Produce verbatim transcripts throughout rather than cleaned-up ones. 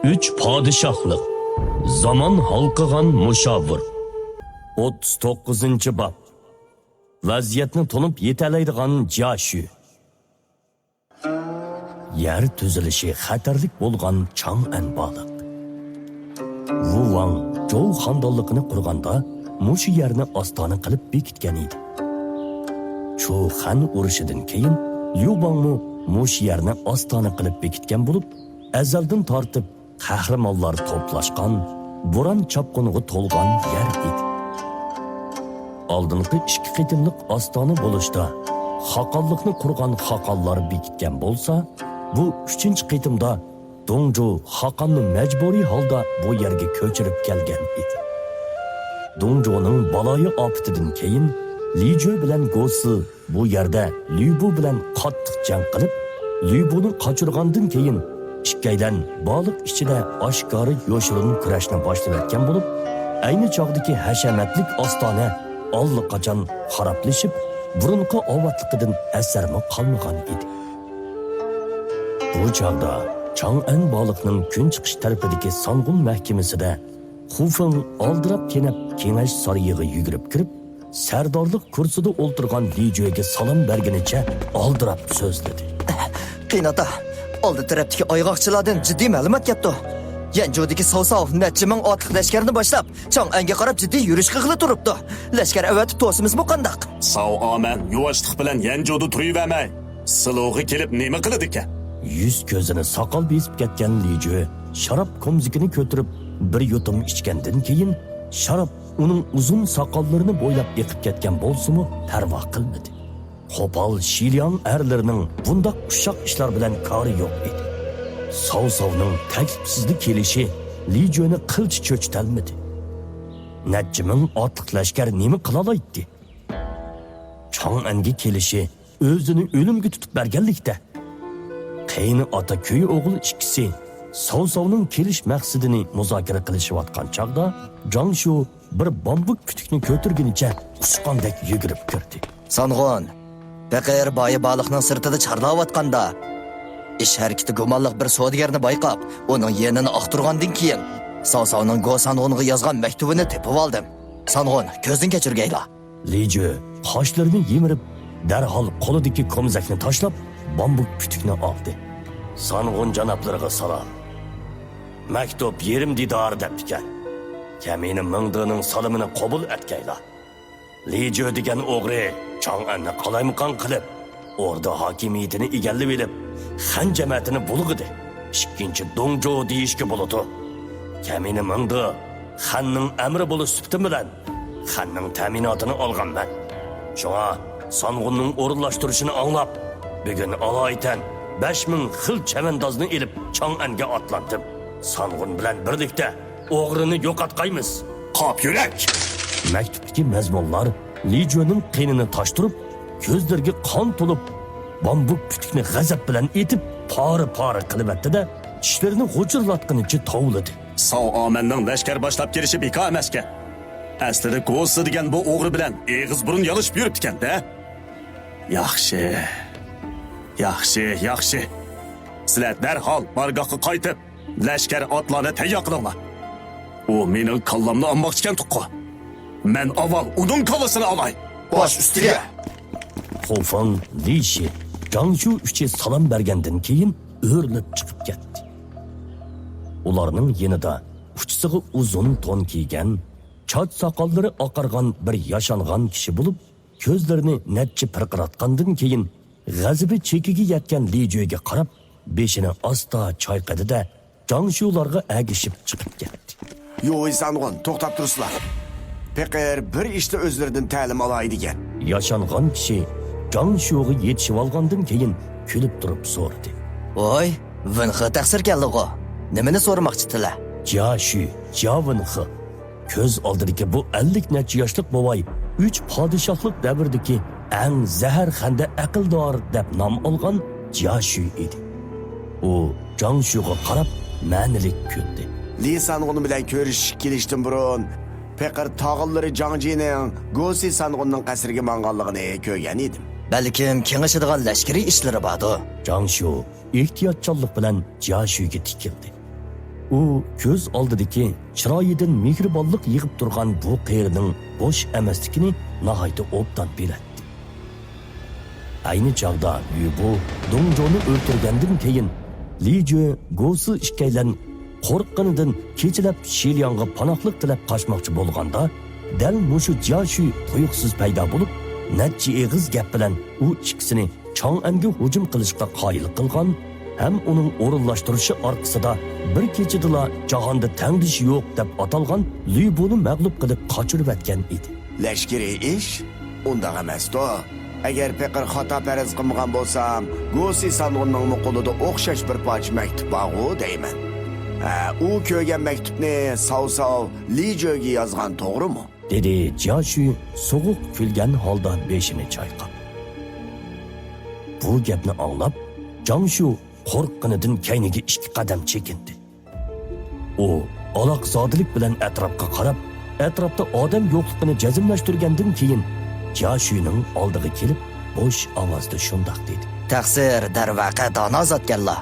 ئۈچ پادىشاھلىق. زامان ھالقىغان مۇشاۋىر. ئوتتۇز توققۇزىنچى باب. ۋەزىيەتنى تونۇپ يېتەلەيدىغان جياشۈ. يەر تۈزۈلۈشى خەتەرلىك بولغان چاڭئەن بالىق. ۋۇ ۋاڭ جوۋ خاندانلىقىنى قۇرغاندا، مۇشۇ يەرنى ئاستانە قىلىپ بېكىتكەن ئىدى. چۇ خەن ئۇرۇشىدىن كېيىن، ليۇ باڭمۇ مۇشۇ يەرنى ئاستانە قىلىپ بېكىتكەن بولۇپ، ئەزەلدىن تارتىپ قەھرىمانلار توپلاشقان، بوران-چاپقۇنغا تولغان يەر ئىدى. ئالدىنقى ئىككى قېتىملىق ئاستانە بولۇشتا خاقانلىقنى قۇرغان خاقانلار بېكىتكەن بولسا، بۇ ئۈچىنچى قېتىمدا دۇڭجۇ خاقاننى مەجبۇرىي ھالدا بۇ يەرگە كۆچۈرۈپ كەلگەن ئىدى. دۇڭجۇنىڭ بالايىئاپىتىدىن كېيىن، لىجۆ بىلەن گوسى بۇ يەردە لۈبۇ بىلەن قاتتىق جەڭ قىلىپ، لۈبۇنى قاچۇرغاندىن كېيىن، ئىككىيلەن بالىق ئىچىدە ئاشكارا يوشۇرۇن كۈرەشنى باشلىۋەتكەن بولۇپ، ئەينى چاغدىكى ھەشەمەتلىك ئاستانە ئاللىقاچان خارابلىشىپ، بۇرۇنقى ئاۋاتلىقىدىن ئەسەرمۇ قالمىغان ئىدى. بۇ چاغدا چاڭئەن بالىقنىڭ كۈنچىقىش تەرىپىدىكى سانغۇن مەھكىمىسىدە خۇفېڭ ئالدىراپ-تېنەپ كېڭەش سارىيىغا يۈگۈرۈپ كىرىپ، سەردارلىق كۇرسىدا ئولتۇرغان لىجۆگە سالام بەرگىنىچە ئالدىراپ سۆزلىدى. قېيىنئاتا، ئالدى تەرەپتىكى ئايغاقچىلاردىن جىددىي مەلۇمات كەپتۇ. يەنجۇدىكى ساۋساۋ نەچچە مىڭ ئاتلىق لەشكەرنى باشلاپ، چاڭئەنگە قاراپ جىددىي يۈرۈش قىلغىلى تۇرۇپتۇ. لەشكەر ئەۋەتىپ توسىمىزمۇ قانداق؟ ساۋ ئامەن يۇۋاشلىق بىلەن يەنجۇدا تۇرۇۋەرمەي، سىلۇغا كېلىپ نېمە قىلىدىكەن؟ يۈز-كۆزىنى ساقال بېسىپ كەتكەن لىجۆ شاراب كومزىكىنى كۆتۈرۈپ، بىر يۇتۇم ئىچكەندىن كېيىن، شاراب ئۇنىڭ ئۇزۇن ساقاللىرىنى بويلاپ ئېقىپ كەتكەن بولسىمۇ، پەرۋا قىلمىدى. قوپال شىلياڭ ئەرلىرىنىڭ بۇنداق ئۇششاق ئىشلار بىلەن كارى يوق ئىدى. ساۋساۋنىڭ تەكلىپسىزلا كېلىشى لىجۆنى قىلچە چۆچۈتەلمىدى. نەچچە مىڭ ئاتلىق لەشكەر نېمە قىلالايتتى؟ چاڭئەنگە كېلىشى ئۆزىنى ئۆلۈمگە تۇتۇپ بەرگەنلىكتە. قېيىنئاتا كۈيئوغۇل ئىككىسى ساۋساۋنىڭ كېلىش مەقسىتىنى مۇزاكىرە قىلىشىۋاتقان چاغدا، جاڭشۇ بىر بامبۇك پۈتۈكنى كۆتۈرگىنىچە ئۇچقاندەك يۈگۈرۈپ كىردى. سانغۇن، پېقىر بايى بالىقنىڭ سىرتىدا چارلاۋاتقاندا، ئىش ھەرىكىتى گۇمانلىق بىر سودىگەرنى بايقاپ، ئۇنىڭ يېنىنى ئاختۇرغاندىن كېيىن، ساۋساۋنىڭ گو سانغۇنغا يازغان مەكتۇبىنى تېپىۋالدىم. سانغۇن، كۆزدىن كەچۈرگەيلا. لىجۆ قاشلىرىنى يىمىرىپ، دەرھال قولىدىكى كومزەكنى تاشلاپ، بامبۇك پۈتۈكنى ئالدى. سانغۇن جانابلىرىغا سالام. مەكتۇپ يېرىم دىدار دەپتىكەن. كەمىنە مىڭدېنىڭ سالىمىنى قوبۇل ئەتكەيلا. لىجۆ دېگەن ئوغرى چاڭئەننى قالايمىقان قىلىپ، ئوردا ھاكىمىيىتىنى ئىگىلىۋېلىپ، خەن جەمەتىنى بۇلغىدى. ئىككىنچى دۇڭجۇ دېيىشكە بولىدۇ. كەمىنە مىڭدې خەننىڭ ئەمرى بولۇش سۈپىتىم بىلەن خەننىڭ تەمىناتىنى ئالغانمەن. شۇڭا سانغۇننىڭ ئورۇنلاشتۇرۇشىنى ئاڭلاپ، بۈگۈن ئالايىتەن بەش مىڭ خىل چەۋەندازنى ئېلىپ چاڭئەنگە ئاتلاندىم. سانغۇن بىلەن بىرلىكتە ئوغرىنى يوقاتقايمىز. قاپ يۈرەك! مەكتۇپتىكى مەزمۇنلار لىجۆنىڭ قېنىنى تاشتۇرۇپ، كۆزلىرىگە قان تولۇپ، بامبۇك پۈتۈكنى غەزەپ بىلەن ئېتىپ، پارە-پارە قىلىۋەتتى-دە، چىشلىرىنى غۇچۇرلاتقىنىچە توۋلىدى. ساۋ ئامەننىڭ لەشكەر باشلاپ كېلىشى بىكار ئەمەسكەن. ئەسلىدە گوسى دېگەن بۇ ئوغرى بىلەن ئېغىز بۇرۇن يالىشىپ يۈرۈپتىكەن-دە. ياخشى. ياخشى، ياخشى. سىلەر دەرھال بارگاھقا قايتىپ، لەشكەر ئاتلارنى تەييار قىلىڭلار. ئۇ مېنىڭ كاللامنى ئالماقچىكەن تۇققۇ. مەن ئاۋۋال ئۇنىڭ كاللىسىنى ئالاي. باش ئۈستىگە! خۇفېڭ، لىشى، جاڭشۇ ئۈچى سالام بەرگەندىن كېيىن ئۆرۈلۈپ چىقىپ كەتتى. ئۇلارنىڭ يېنىدا ئۇچىسىغا ئۇزۇن تون كىيگەن، چاچ ساقاللىرى ئاقارغان بىر ياشانغان كىشى بولۇپ، كۆزلىرىنى نەچچە پىرقىراتقاندىن كېيىن، غەزىپى چېكىگە يەتكەن لىجۆگە قاراپ، بېشىنى ئاستا چايقىدى-دە، جاڭشۇلارغا ئەگىشىپ چىقىپ كەتتى. يۇۋېي سانغۇن، توختاپ تۇرسىلا. پېقىر بىر ئىشتا ئۆزلىرىدىن تەلىم ئالاي دېگەن. ياشانغان كىشى جاڭشۇغا يېتىشىۋالغاندىن كېيىن كۈلۈپ تۇرۇپ سورىدى. ۋوي، ۋېنخې تەقسىركەنلىغۇ. نېمىنى سورىماقچىتىلە؟ جياشۈ، جياۋېنخې. كۆز ئالدىدىكى بۇ ئەللىك نەچچە ياشلىق بوۋاي ئۈچ پادىشاھلىق دەۋرىدىكى ئەڭ زەھەرخەندە ئەقىلدار دەپ نام ئالغان جياشۈ ئىدى. ئۇ جاڭشۇغا قاراپ مەنىلىك كۈلدى. لى سانغۇن بىلەن كۆرۈشۈشكە كېلىشتىن بۇرۇن، پېقىر تاغىلىرى جاڭجىنىڭ گوسى سانغۇننىڭ قەسرىگە ماڭغانلىقىنى كۆرگەن ئىدىم. بەلكىم كېڭىشىدىغان لەشكىرىي ئىشلىرى باردۇ. جاڭشۇ ئېھتىياتچانلىق بىلەن جياشۈگە تىكىلدى. ئۇ كۆز ئالدىدىكى چىرايىدىن مېھرىبانلىق يېغىپ تۇرغان بۇ قېرىنىڭ بوش ئەمەسلىكىنى ناھايىتى ئوبدان بىلەتتى. ئەينى چاغدا لۈبۇ دۇڭجونى ئۆلتۈرگەندىن كېيىن، لىجۆ، گوسى ئىككىيلەن قورققىنىدىن كېچىلەپ شىلياڭغا پاناھلىق تىلەپ قاچماقچى بولغاندا، دەل مۇشۇ جياشۈ تۇيۇقسىز پەيدا بولۇپ، نەچچە ئېغىز گەپ بىلەن ئۇ ئىككىسىنى چاڭئەنگە ھۇجۇم قىلىشقا قايىل قىلغان ھەم ئۇنىڭ ئورۇنلاشتۇرۇشى ئارقىسىدا بىر كېچىدىلا جاھاندا تەڭدىشى يوق دەپ ئاتالغان لۈبۇنى مەغلۇپ قىلىپ قاچۇرۇۋەتكەن ئىدى. لەشكىرىي ئىش؟ ئۇنداق ئەمەستۇ. ئەگەر پېقىر خاتا پەرەز قىلمىغان بولسام، گوسى سانغۇننىڭمۇ قولىدا ئوخشاش بىر پارچە مەكتۇپ بارغۇ دەيمەن. ھە، ئۇ كۆرگەن مەكتۇپنى ساۋساۋ لىجۆگە يازغان، توغرىمۇ؟ دېدى جياشۈ سوغۇق كۈلگەن ھالدا بېشىنى چايقاپ. بۇ گەپنى ئاڭلاپ، جاڭشۇ قورققىنىدىن كەينىگە ئىككى قەدەم چېكىندى. ئۇ ئالاقزادىلىك بىلەن ئەتراپقا قاراپ، ئەتراپتا ئادەم يوقلۇقىنى جەزملەشتۈرگەندىن كېيىن، جياشۈنىڭ ئالدىغا كېلىپ، بوش ئاۋازدا شۇنداق دېدى. تەقسىر، دەرۋەقە، دانا زاتكەنلا.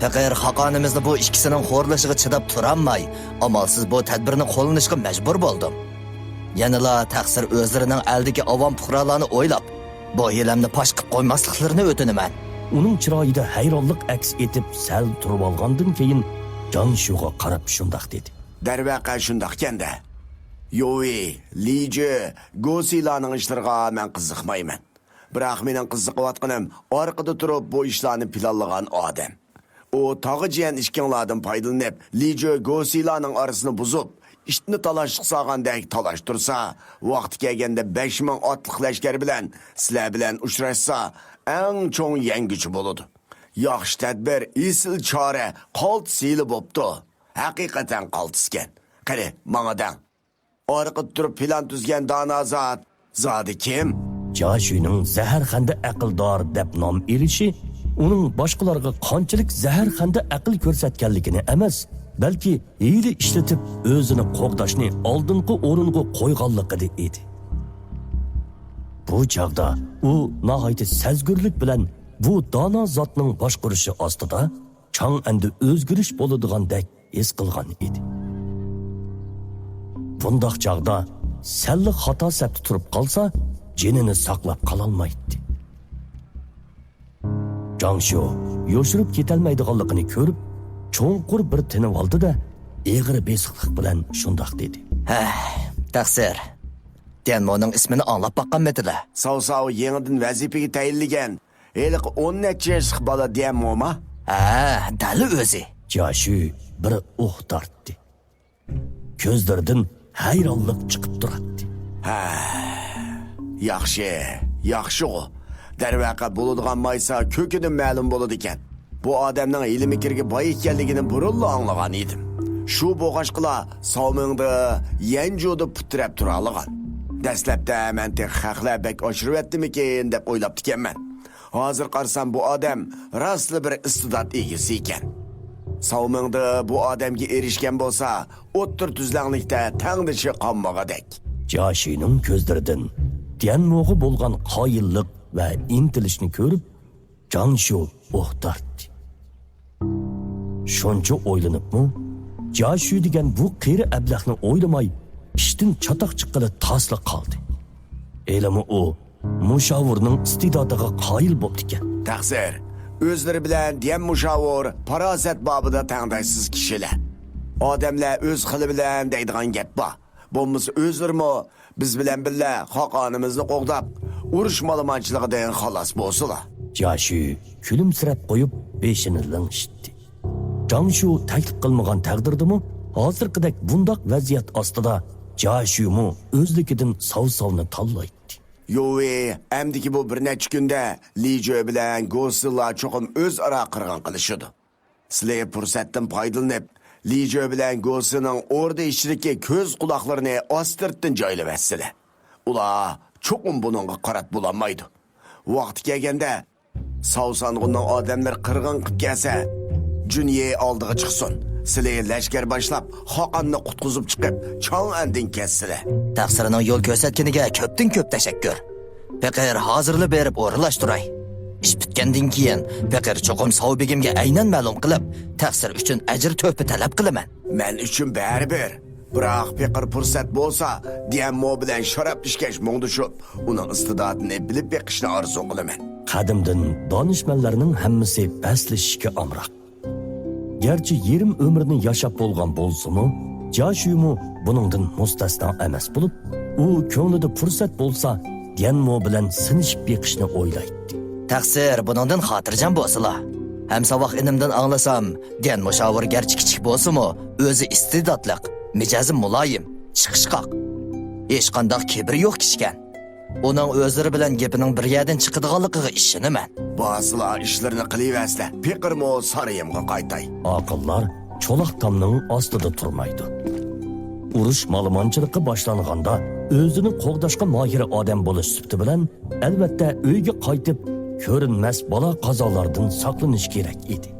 پېقىر خاقانىمىزنى بۇ ئىككىسىنىڭ خورلىشىغا چىداپ تۇرالماي، ئامالسىز بۇ تەدبىرنى قوللىنىشقا مەجبۇر بولدۇم. يەنىلا تەقسىر ئۆزلىرىنىڭ ئەلدىكى ئاۋام پۇقرالارنى ئويلاپ، بۇ ھىيلەمنى پاش قىپ قويماسلىقلىرىنى ئۆتۈنىمەن. ئۇنىڭ چىرايىدا ھەيرانلىق ئەكس ئېتىپ، سەل تۇرۇۋالغاندىن كېيىن، جاڭشۇغا قاراپ شۇنداق دېدى. دەرۋەقە شۇنداقكەن-دە. يوۋى، لىجۆ، گوسىلارنىڭ ئىشلىرىغا مەن قىزىقمايمەن. بىراق مېنىڭ قىزىقىۋاتقىنىم ئارقىدا تۇرۇپ بۇ ئىشلارنى پىلانلىغان ئادەم. ئۇ تاغا جىيەن ئىككىڭلاردىن پايدىلىنىپ، لىجۆ گوسىلارنىڭ ئارىسىنى بۇزۇپ، ئىتنى تالاشقا سالغاندەك تالاشتۇرسا، ۋاقتى كەلگەندە بەش مىڭ ئاتلىق لەشكەر بىلەن سىلەر بىلەن ئۇچراشسا، ئەڭ چوڭ يەڭگۈچى بولىدۇ. ياخشى تەدبىر، ئېسىل چارە، قالتىس ھىيلە بوپتۇ. ھەقىقەتەن قالتىسكەن. قېنى، ماڭا دەڭ. ئارقىدا تۇرۇپ پىلان تۈزگەن دانا زات زادى كىم؟ جاشۈنىڭ زەھەرخەندە ئەقىلدار دەپ نام ئېلىشى ئۇنىڭ باشقىلارغا قانچىلىك زەھەرخەندە ئەقىل كۆرسەتكەنلىكىنى ئەمەس، بەلكى ھىيلە ئىشلىتىپ ئۆزىنى قوغداشنى ئالدىنقى ئورۇنغا قويغانلىقىدا ئىدى. بۇ چاغدا ئۇ ناھايىتى سەزگۈرلۈك بىلەن بۇ دانا زاتنىڭ باشقۇرۇشى ئاستىدا چاڭئەندە ئۆزگىرىش بولىدىغاندەك ھېس قىلغان ئىدى. بۇنداق چاغدا سەللا خاتا سەپتە تۇرۇپ قالسا، جېنىنى ساقلاپ قالالمايتتى. جاڭشيۇ يوشۇرۇپ كېتەلمەيدىغانلىقىنى كۆرۈپ، چوڭقۇر بىر تىنىۋالدى-دە، ئېغىر بېسىقلىق بىلەن شۇنداق دېدى. ھە، تەقسىر. ديەنمونىڭ ئىسمىنى ئاڭلاپ باققانمىدىلە؟ ساۋساۋ يېڭىدىن ۋەزىپىگە تەيىنلىگەن ھېلىقى ئون نەچچە ياشلىق بالا ديەنموما؟ ھە، دەل ئۆزى. جاشۈ بىر ئۇھ تارتتى. كۆزلىرىدىن ھەيرانلىق چىقىپ تۇراتتى. ھە، ياخشى، ياخشىغۇ. دەرۋەقە، بولىدىغان مايسا كۆكىدىن مەلۇم بولىدىكەن. بۇ ئادەمنىڭ ھىيلە-مىكىرگە باي ئىكەنلىكىنى بۇرۇنلا ئاڭلىغان ئىدىم. شۇ بولغاچقىلا ساۋمىڭدې يەنجۇدا پۇت تىرەپ تۇرالىغان. دەسلەپتە مەن تېخى خەقلەر بەك ئاشۇرۇۋەتتىمىكىن دەپ ئويلاپتىكەنمەن. ھازىر قارىسام، بۇ ئادەم راستلا بىر ئىستىدات ئىگىسى ئىكەن. ساۋمىڭدې بۇ ئادەمگە ئېرىشكەن بولسا، ئوتتۇرا تۈزلەڭلىكتە تەڭدىشى قالمىغۇدەك. جاشىنىڭ كۆزلىرىدىن ديەنموغا بولغان قايىللىق ۋە ئىنتىلىشنى كۆرۈپ، جاڭشيۇ ئۇھ تارتتى. شۇنچە ئويلىنىپمۇ، جاشۈ دېگەن بۇ قېرى ئەبلەخنى ئويلىماي، ئىشتىن چاتاق چىققىلى تاسلا قالدى. ھېلىمۇ ئۇ مۇشاۋىرنىڭ ئىستېداتىغا قايىل بوپتىكەن. تەقسىر، ئۆزلىرى بىلەن ديەن مۇشاۋىر پاراسەت بابىدا تەڭداشسىز كىشىلەر. ئادەملەر ئۆز خىلى بىلەن دەيدىغان گەپ بار. بولمىسا ئۆزلىرىمۇ بىز بىلەن بىللە خاقانىمىزنى قوغداپ، ئۇرۇش مالىمانچىلىقىدىن خالاس بولسىلا. جاشۈ كۈلۈمسىرەپ قويۇپ، بېشىنى لىڭشىتتى. جاڭشۇ تەكلىپ قىلمىغان تەقدىردىمۇ، ھازىرقىدەك بۇنداق ۋەزىيەت ئاستىدا جاشۈمۇ ئۆزلۈكىدىن ساۋساۋنى تاللايتتى. يوۋى، ئەمدىكى بۇ بىر نەچچە كۈندە لىجۆ بىلەن گوسىلا چوقۇم ئۆزئارا قىرغىن قىلىشىدۇ. سىلى پۇرسەتتىن پايدىلىنىپ، لىجۆ بىلەن گوسىنىڭ ئوردا ئىچىدىكى كۆز قۇلاقلىرىنى ئاستىرتتىن جايلىۋەتسىلە. ئۇلار چوقۇم بۇنىڭغا قاراپ بولالمايدۇ. ۋاقتى كەلگەندە، ساۋسانغۇننىڭ ئادەملىرى قىرغىن قىپ كەلسە، جۈنيې ئالدىغا چىقسۇن. سىلى لەشكەر باشلاپ، خاقاننى قۇتقۇزۇپ چىقىپ، چاڭئەندىن كەتسىلە. تەقسىرنىڭ يول كۆرسەتكىنىگە كۆپتىن كۆپ تەشەككۈر. پېقىر، ھازىرلا بېرىپ ئورۇنلاشتۇراي. ئىش پۈتكەندىن كېيىن، پېقىر چوقۇم ساۋ بېگىمگە ئەينەن مەلۇم قىلىپ، تەقسىر ئۈچۈن ئەجىر تۆھپە تەلەپ قىلىمەن. مەن ئۈچۈن بەرىبىر. بىراق پېقىر پۇرسەت بولسا، ديەنمو بىلەن شاراب ئىچكەچ مۇڭدىشىپ، ئۇنىڭ ئىستىداتىنى بىلىپ بېقىشنى ئارزۇ قىلىمەن. قەدىمدىن دانىشمەنلەرنىڭ ھەممىسى بەسلىشىشكە ئامراق. گەرچە يېرىم ئۆمرىنى ياشاپ بولغان بولسىمۇ، جياشۈمۇ بۇنىڭدىن مۇستەسنا ئەمەس بولۇپ، ئۇ كۆڭلىدە پۇرسەت بولسا، ديەنمو بىلەن سىنىشىپ بېقىشنى ئويلايتتى. تەقسىر، بۇنىڭدىن خاتىرجەم بولسىلا. ھەمساۋاق ئىنىمدىن ئاڭلىسام، ديەنمو شاۋۇر گەرچە كىچىك بولسىمۇ، ئۆزى ئىستېداتلىق، مىجەزى مۇلايىم، چىقىشقاق. ھېچقانداق كىبىرى يوق كىشىكەن. ئۇنىڭ ئۆزلىرى بىلەن گېپىنىڭ بىر يەردىن چىقىدىغانلىقىغا ئىشىنىمەن. بارسىلا ئىشلىرىنى قىلىۋەرسىلە، پېقىرمۇ سارىيىمغا قايتاي. ئاقىللار چولاق تامنىڭ ئاستىدا تۇرمايدۇ. ئۇرۇش مالىمانچىلىقى باشلانغاندا، ئۆزىنى قوغداشقا ماھىر ئادەم بولۇش سۈپىتى بىلەن، ئەلۋەتتە، ئۆيگە قايتىپ، كۆرۈنمەس بالا-قازالاردىن ساقلىنىش كېرەك ئىدى.